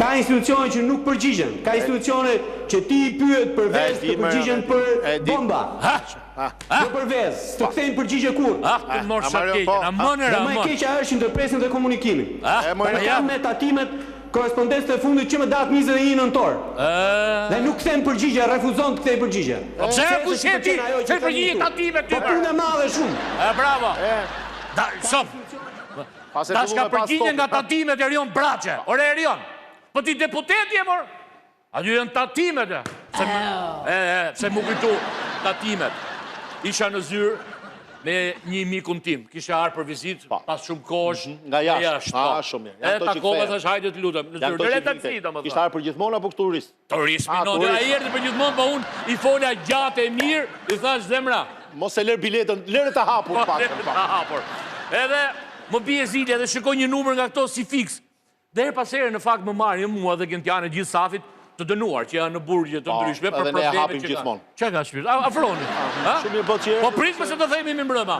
Ka institucione që nuk përgjigjen, ka institucione që ti i pyet për vezë të përgjigjen për bomba. Jo për vezë, s'të kthejnë përgjigje kurrë. Ah, të mosha të keqen, amon e ramon. Dhe më e keqja është që ndërpresin dhe komunikimin. Tani kam me tatimet korrespondencën e fundit që më datë 21 nëntor. Dhe nuk kthen përgjigje, refuzon të kthej përgjigje. Po pse kush je ti? Kthej përgjigje tatimet ty. Po punë e madhe shumë. E bravo. Da, sot. Paska përgjigje nga tatimet Erion Braçe. Ore Erion, po ti deputet je mor? Aty janë tatimet e. Se, e, e, se m'u kujtu tatimet. Isha në zyrë me një mikun tim. Kisha ardhur për vizitë, po. pas shumë kohësh. Mhm, nga jashtë. Jashtë, po. Ah, shumë mirë. E takova thash hajde të lutem. Në zyrë. Në taksi, domethënë. Kishte ardhur për gjithmonë apo turist? Turist, ah, no, ai erdhi për gjithmonë, po unë i fola gjatë e mirë, i thash zemra. Mos e lër biletën, lëre të hapur po, pak. Lëre të hapur. Edhe më bie zilja dhe shikoj një numër nga këto si fiks. Dhe herë pas here në fakt më marrin mua dhe Gentianin gjithë stafit të dënuar që janë në burgje të po, ndryshme për edhe ne e problemet hapim që kanë. gjithmonë. Çka ka shpirt? Afroni. Shumë mirë bëtë që Po prit se do themi mirëmbrëma.